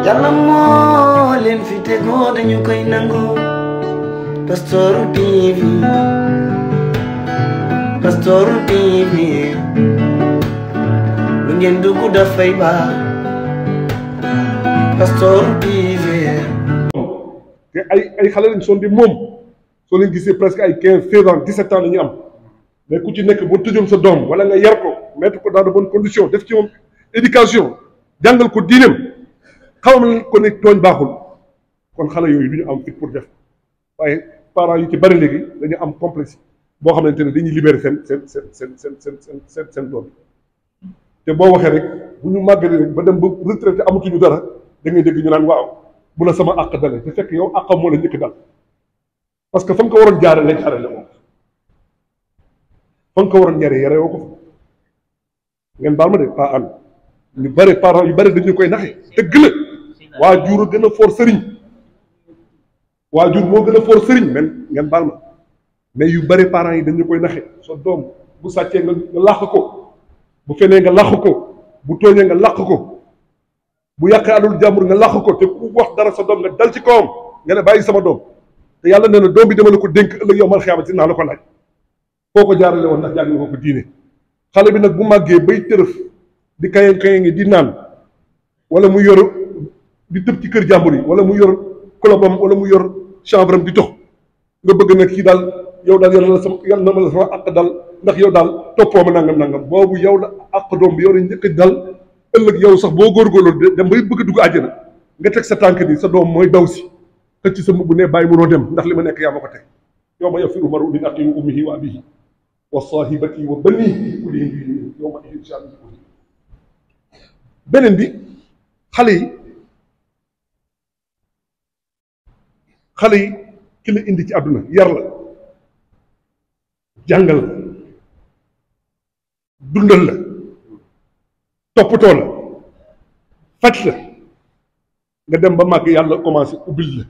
yàlla moo leen fi tegoo dañu koy nangu Pastoor TV Pastoor TV lu ngeen dugg dafay baax Pastoor TV te ay xale lañ soon di moom soo leen gisee presque ay 15 16 ans 17 ans la ñu am mais ku ci nekk boo tëjoon sa doom wala nga yar ko mettre ko dans de bonnes conditions def ci moom éducation jàngal ko diineem xamal ko ne tooñ baaxul kon xale yooyu du ñu am fit pour def waaye parents yu ci bari léegi dañu am complexe boo xamante ne dañuy libérer seen doom te boo waxee rek bu ñu màggee rek ba dem ba retraité amatuñu dara da ngay dégg ñu naan waaw bu la sama àq dale te fekk yow àqam moo la njëkk dal parce que fa nga ko waroon jaare lañ jaarale moom fa nga ko waroon yare woo ko fa ngeen baal ma de pas an ñu bëri parents yu bëri dañu koy naxe dëgg la waajur a gën a foor sëriñ waajur moo gën a foor sëriñ men ngeen baal ma mais yu bëri parents yi dañu koy naxe sa doom bu sàccee nga làq ko bu fenee nga làq ko bu tooñee nga làq ko bu yàqee alul jàmbur nga làq ko te ku wax dara sa doom nga dal ci kawam nga ne bàyyi sama doom te yàlla nee na doom bi dama la ko dénk ëllëg yow mal xiyaamati naa la ko laaj foo ko jaarale woon ndax jàng nga ko diine xale bi nag bu màggee bay tërëf di kayen ngi di naan wala mu yor di tëb ci kër jàmbur yi wala mu yor kolobam wala mu yor chambre am di tox nga bëgg nag kii daal yow daal yàlla na ma la sama àq dal ndax yow daal toppoo ma nangam boobu yow la àq doom bi yow la njëkk dal ëllëg yow sax boo góorgóorlu dem bay bëgg a dugg àjjana nga teg sa tànk ni sa doom mooy daw si xëcc sa mbubb ne bàyyi mënoo dem ndax li ma nekk yaa ma ko teg yow ma yafiru maru min axiihi wa ummihi wa abiihi wa saahibatihi wa baniihi kullihim yow ma insha Allah. beneen bi xale yi ki la indi ci àdduna yar la jàngal la dundal la toppatoo la faj la nga dem ba màgg yàlla commencé ubbil la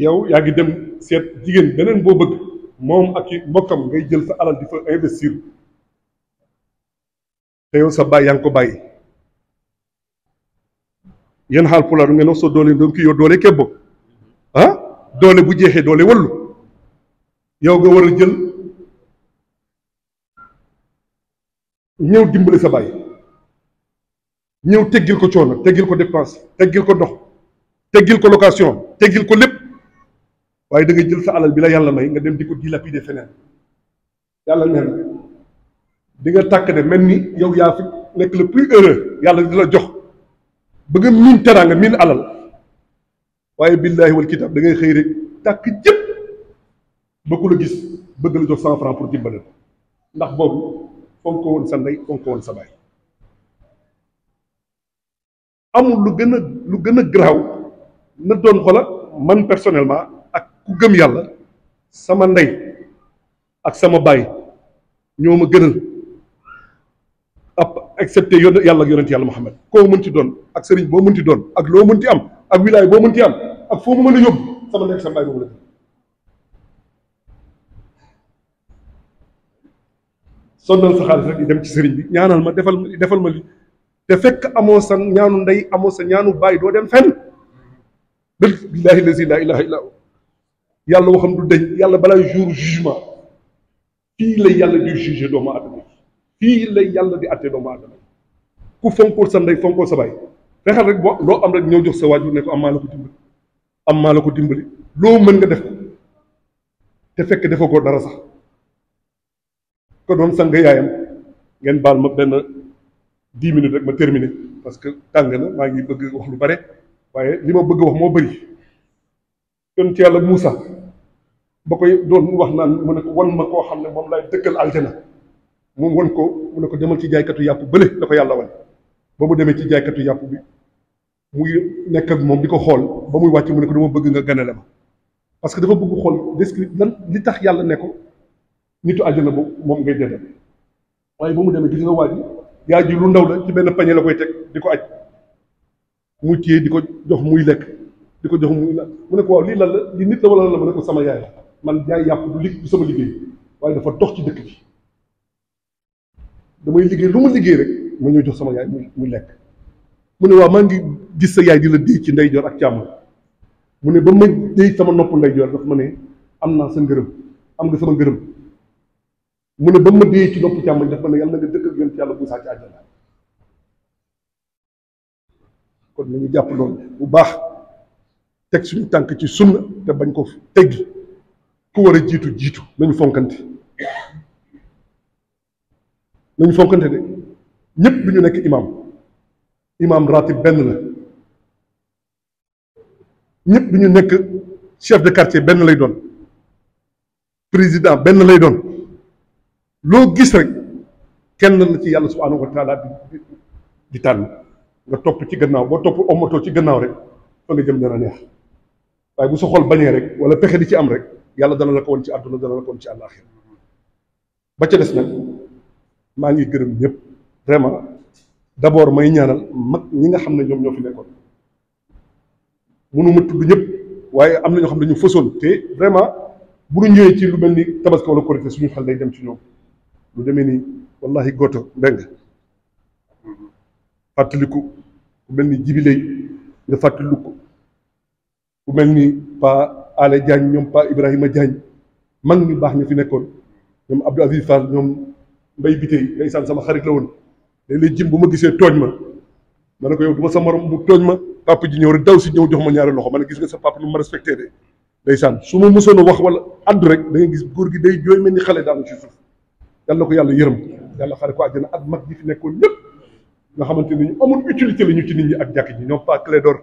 yow yaa ngi dem seet jigéen beneen boo bëgg moom ak i mbokkam ngay jël sa alal di fa investir te yow sa baay yaa ngi ko bàyyi yéen xaal pulaar ngeen wax soo doole doom kii yow doole kebbo ah doole bu jeexee doole wallu yow nga war a jël ñëw dimbali sa baay ñëw teggil ko coono teggil ko dépense teggil ko ndox teggil ko location teggil ko lépp waaye da ngay jël sa alal bi la yàlla may nga dem di ko dilapider feneen yàlla nee na di nga tàkk de mel ni yow yaa fi nekk le plus heureux yàlla di la jox ba nga miin teraanga miin alal waaye billaahi wal kitaab da ngay xëy rek tàkk jëpp ba ku la gis bëgg la jox 100 francs pour dimbale ko ndax boobu fonk ko woon sa ndey fonk ko woon sa baay amul lu gën a garaaw na doon xola man personnellement ak ku gëm yàlla sama ndey ak sama baay ñoo ma gënal excepté yàlla ak yonent yàlla Muhammad koo mënti doon ak sëriñ boo mënti doon ak loo mënti am ak wilaay boo mënti am ak foo mu mën a yóbbu sama ndey ak sama baay boobu la sonnal sa xaalis rek di dem ci sëriñ bi ñaanal ma defal ma li te fekk amoo sa ñaanu ndey amoo sa ñaanu baay doo dem fenn billaahi lazi laa ilaaha illaa hu yàlla waxam du deñ yàlla balaa jour jugement fii lay yàlla di juger doomu aadama fii lay yàlla di atte doomu aadama ku fonkool sa ndey fonkool sa baay fexeel rek boo loo am rek ñëw jox sa waajur ne ko am maa la ko dimbali loo mën nga def ko te fekk defoo ko dara sax ko doon sang yaayam ngeen baal ma benn 10 minutes rek ma terminer parce que tàng na maa ngi bëgg wax lu bare waaye li ma bëgg wax moo bëri yoon ci yàlla Muusa ba koy doon wax naan mu ne ko wan ma koo xam ne moom laay dëkkal aljana moom wan ko mu ne ko demal ci jaaykatu yàpp bële la ko yàlla wan ba mu demee ci jaaykatu yàpp bi muy nekk ak moom di ko xool ba muy wàcc mu ne ko dama bëgg nga ganale ma parce que dafa bëgg xool descrit lan li tax yàlla ne ko nitu aljana boobu moom ngay dendal waaye ba mu demee gis nga waa ji yaa ji lu ndaw la ci benn pañe la koy teg di ko aj muy téye di ko jox muy lekk di ko jox muy la mu ne ko waaw lii lan la lii nit la wala lan la mu ne ko sama yaay la man jaay yàpp du sama liggéey waaye dafa dox ci dëkk bi damay liggéey lu ma liggéey rek ma ñëw jox sama yaay muy lekk mu ne waaw maa ngi gis sa yaay di la déy ci ndeyjoor ak càmmoñ mu ne ba ma déy sama nopp ndeyjoor daf ma ne am naa sa ngërëm am nga sama ngërëm mu ne ba ma déy ci nopp càmmoñ daf ma ne yàlla na nga dëkk ak yonent yàlla bu saa ci àjjana. kon nañu jàpp loolu bu baax teg suñu tànk ci sunna te bañ ko teggi ku war a jiitu jiitu nañu fonkante de ñëpp du ñu nekk imam ratib benn la ñëpp du ñu nekk chef de quartier benn lay doon président benn lay doon loo gis rek kenn la ci yàlla subhanahu wa taala di tànn nga topp ci gannaaw boo topp omatoo ci gannaaw rek fa nga jëm dana neex waaye bu sa xol bañee rek wala pexe di ci am rek yàlla dana la ko woon ci àdduna dana la ko woon ci àllaaxira ba ca des nag maa ngi gërëm ñëpp vraiment d'abord may ñaanal mag ñi nga xam ne ñoom ñoo fi nekkoon mënuma tudd ñëpp waaye am na ñoo xam ne ñu fësoon te vraiment bu ñu ñëwee ci lu mel ni tabaski wala korité suñu xel day dem ci ñoom lu demee ni wallahi goto mbeng fàttaliku ku mel ni jibiley nga fàttaliku ku mel ni Pa Ale Diagne ñoom Pa Ibrahima Diagne mag ñu baax ñu fi nekkoon ñoom Abdou Aziz Fall ñoom Mbay Bitey ndeysaan sama xarit la woon léeg-léeg jim bu ma gisee tooñ ma ne ko yow du ma sa morom bu tooñ ma papa ji ñëw rek daw si ñëw jox ma ñaari loxo ma ne gis nga sa papa nu ma respecté de ndeysaan su ma mësoon a wax wala addu rek da ngay gis góor gi day jooy mel ni xale daanu ci suuf yàlla ko yàlla yërëm yàlla xare ko àjjana ak mag ji fi nekkoon ñëpp nga xamante ni ñu amul utilité la ñu ci nit ñi ak jàkk ji ñoom pas Clédor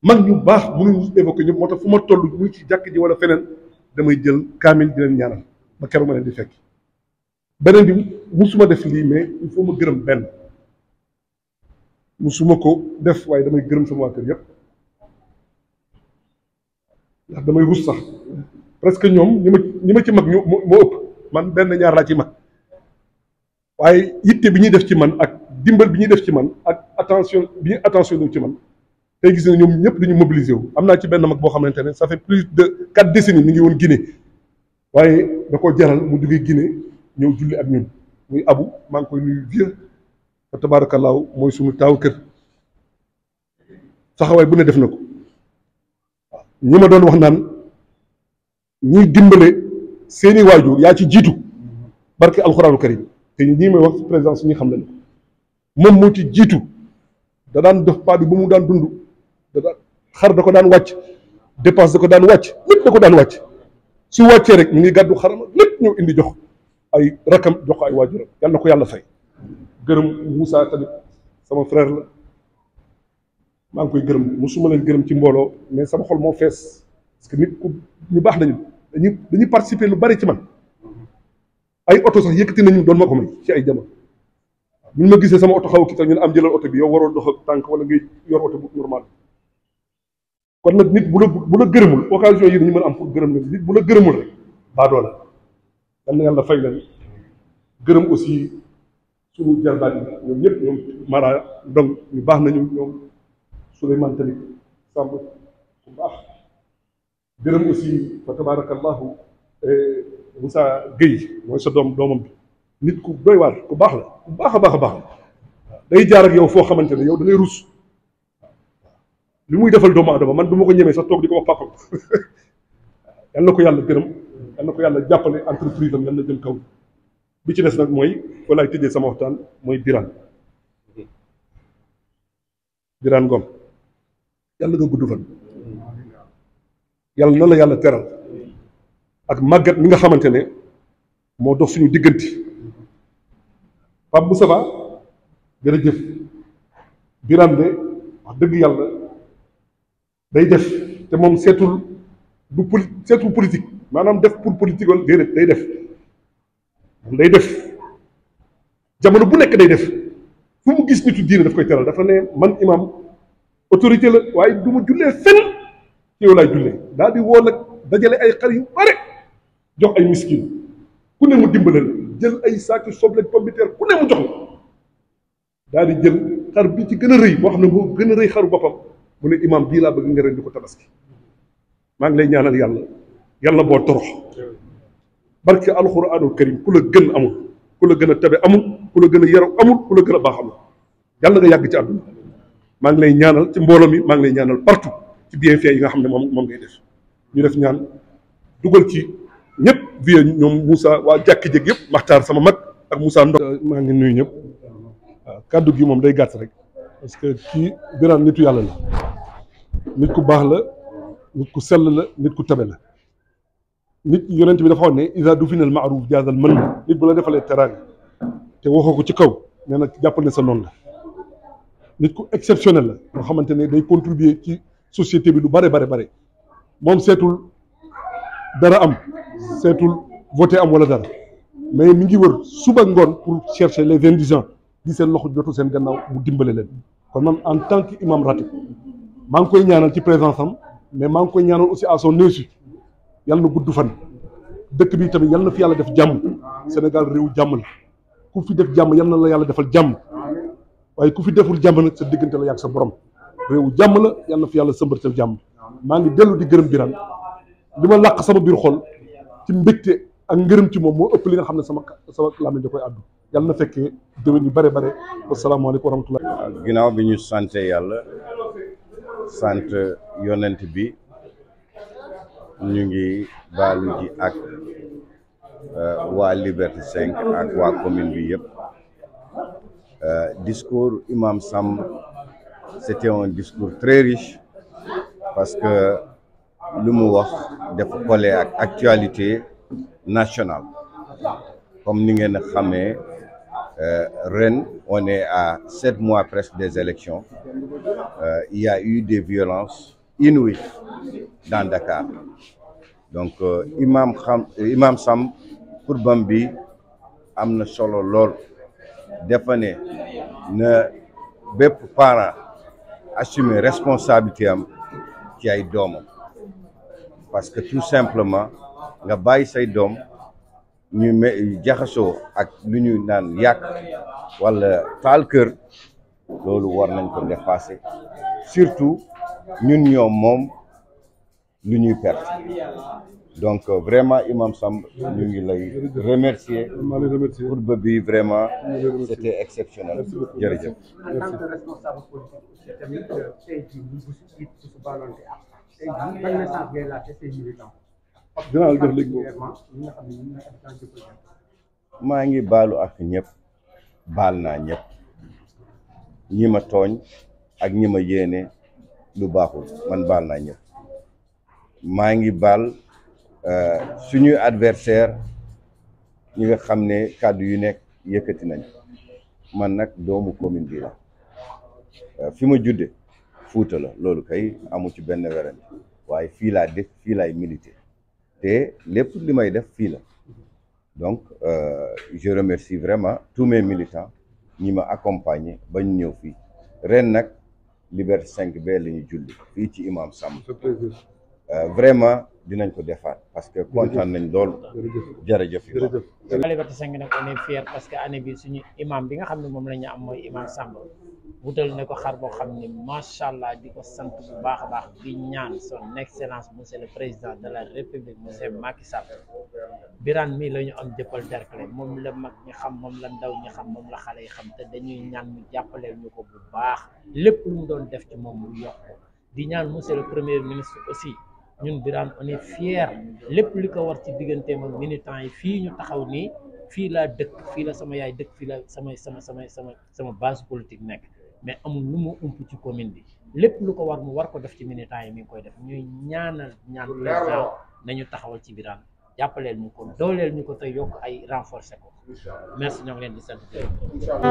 mag ñu baax mënuñu évoqué ñëpp moo tax fu ma toll muy ci jàkk ji wala feneen damay jël kaamil di leen ñaanal ba keroog ma leen di fekk beneen bi musuma def lii mais il faut ma gërëm benn musuma ko def waaye damay gërëm sama waa kër yëpp ndax damay rus sax presque ñoom ñi ma ci mag ñu moo ëpp man benn ñaar laa ci mag waaye yitte bi ñuy def ci man ak dimbal bi ñuy def ci man ak attention bi ñuy attention ci man tey gis ne ñoom ñëpp dañu mobiliser wu am naa ci benn mag boo xamante ne ça fait plus de 4 décennies mi ngi woon Guinée waaye da ko jaral mu duggee Guinée ñëw julli ak ñun muy abu maa ngi koy nuyu vieux fa tabaarakallaahu mooy suñu taaw kër saxawaay bu ne def na ko ñi ma doon wax naan ñuy dimbale seeni waajur yaa ci jiitu barke alxuraanu karim te ñii may wax présidence ñi xam nañ ko moom moo ci jiitu da daan def pas bi ba mu daan dund da daan xar da ko daan wàcc dépense da ko daan wàcc lépp da ko daan wàcc su wàccee rek ñu ngi gàddu xarama lépp ñëw indi jox ay rakam jox ko ay waajuram yàlla na ko yàlla fay gërëm Moussa tamit sama frère la maa ngi koy gërëm musuma leen gërëm ci mbooloo mais sama xol moo fees parce que nit ku ñu baax nañu dañuy participer lu bari ci man ay oto sax yëkkati nañu doon ma ko may ci ay jamono bu ñu ma gisee sama oto xaw ki tax ñu ne am jëlal oto bi yow waroo dox ak tànk wala ngay yor oto bu normal kon nag nit bu la gërëmul occasion yi dañu mën a am pour gërëm leen nit bu la gërëmul rek baadoo la yal na yàlla fay leen gërëm aussi suñu jarbaat yi ñoom ñëpp ñoom Mara Ndong ñu baax nañu ñoom Souleymane tamit Samb bu baax gërëm aussi fa tabarakallahu Moussa Gueye mooy sa doomam bi nit ku doy waar ku baax la ku baax a baax a baax la day jaar ak yow foo xamante ne yow da ngay rus li muy defal doomu adama man du ma ko ñemee sax toog di ko wax papa yal na ko yàlla gërëm yal na ko yàlla jàppale entreprise am yal na jëm kaw bi ci des nag mooy fa laay tëjee sama waxtaan mooy Birane Ngom yàlla nga gudd fan yàlla na la yàlla teral ak màggat mi nga xamante ne moo dox suñu diggante Pape Moussa Ba jërëjëf Birane de wax dëgg yàlla day def te moom seetul politique maanaam def pour politique wala déedéet day def jamono bu nekk day def fu mu gis nitu diine daf koy teral dafa ne man imam autorité la waaye du ma jullee fenn ci yow laay jullee daal di woo nag dajale ay xar yu bare jox ay miskin ku ne mu dimbale la jël ay saaki soble pomme de terre ku ne mu jox la daal di jël xar bi ci gën a rëy boo xam ne moo gën a rëy xaru boppam mu ne imam bii laa bëgg nga ren di ko tabaski maa ngi lay ñaanal yàlla boo torox barke alxuraanul karim ku la gën amul ku la gën a tabe amul ku la gën a yaru amul ku la gën a baax amul yàlla nga yàgg ci àdduna maa ngi lay ñaanal ci mbooloo mi maa ngi lay ñaanal partout ci bienfait yi nga xam ne moom ngay def ñu def ñaan dugal ci ñëpp vie ñoom Moussa waa jàkki jég yëpp Maxtaar sama mag ak Moussa Ndo maa ngi nuyu ñëpp waaw kàddu gi moom day gàtt rek parce que kii Birane nitu yàlla la nit ku baax la nit ku sell la nit ku tabe la nit yonent bi dafa wax ne iza dufina al ma'ruf jaazal mën nit bu la defalee teraanga te waxoo ko ci kaw nee na jàppal ne sa noonu la nit ku exceptionnel la nga xamante ne day contribuer ci société bi lu bare moom seetul dara am seetul voté am wala dara mais mi ngi wër suba ngoon pour chercher les indigents di seen loxo jotu seen gannaaw mu dimbale leen kon man en tant que imam ratib maa ngi koy ñaanal ci présence am mais maa ngi koy ñaanal aussi à son insu yàlla na gudd fan dëkk bi tamit yàlla na fi yàlla def jàmm Sénégal réew jàmm la ku fi def jàmm yàlla na la yàlla defal jàmm waaye ku fi deful jàmm nag sa diggante la yàgg sa borom réew jàmm la yàlla na fi yàlla sëmbartal jàmm maa ngi dellu di gërëm Birane li ma làq sama biir xol ci mbégte ak ngërëm ci moom moo ëpp li nga xam ne sama làmmiñ da koy àddu yàlla na fekkee déwén yu bare wasalaamaaleykum wa rahmatullah. ginnaaw bi ñu sante yàlla sant yonent bi ñu ngi baalu ji ak waa Liberté 5 ak waa commune bi yëpp discours Imam Samb c'était un discours très riche parce que lu mu wax dafa collé ak actualité nationale comme ni ngeen xamee ren on est à 7 mois presque des élections il y a eu des violences inouïes dans Dakar donc Imam Samb xurbam bi am na solo lool dafa ne na bépp parent assumer responsabilité am ci ay doomam parce que tout simplement nga bàyyi say doom ñu jaxasoo ak lu ñu naan yàq wala taal kër loolu war nañ ko dépasser surtout ñun ñoom moom lu ñuy perte donc vraiment Imam Samb ñu ngi lay remercier xutba bi vraiment c'était exceptionnel jërëjëf. En tant que responsable politique tamit tey jii ñu ngi ci bisu Balonté ak tey jii ban message ngay laajte say militants. dinaa la jox léegi maa ngi baalu ak ñëpp baal naa ñëpp ñi ma tooñ ak ñi ma yéene lu baaxul man baal naa ñëpp maa ngi baal suñuy adversaire ñi nga xam ne kàddu yu nekk yëkkati nañ man nag doomu commune bi la fi ma judde Fuuta la loolu kay amu ci benn werante waaye fii laa def fii laay militer te lépp li may def fii la donc je remercie vraiment tous mes militants ñi ma accompagner ba ñu ñëw fii ren nag Liberté 5 ba la ñu julli fii ci Imam Samb vraiment dinañ ko defaat parce que kontaan nañ lool jërëjëf. Liberté 5 nag on est fier parce que année bi suñu imam bi nga xam ne moom la ñu am mooy Imam Samb wutal ne ko xar boo xam ne macha allah di ko sant bu baax a baax di ñaan son excellence monsieur le président de la république monsieur Macky Sall Birane mii la ñu am jëppal Derklé moom la mag ñi xam moom la ndaw ñi xam moom la xale yi xam te dañuy ñaan mu jàppaleel ñu ko bu baax lépp lu mu doon def ci moom mu yokk ko di ñaan monsieur le premier ministre aussi ñun Birane on est fier lépp li ko war ci digganteem ak militants yi fii ñu taxaw nii fii laa dëkk fii la sama yaay dëkk fii la sama base politique nekk mais amul lu mu ump ci commune bi lépp lu ko war mu war ko def ci militants yi mi ngi koy def ñuy ñaan président nañu taxawal ci Birane jàppaleel ñu ko dooleel ñu ko te yokk ay renforcer ko merci ñoo ngi leen di sant.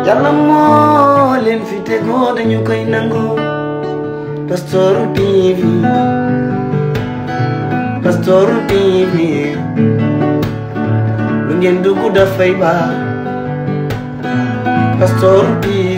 Yàlla moo leen fi tegoo dañu koy nangu Pastoor TV Pastoor TV lu ngeen dugg dafay baax Pastoor TV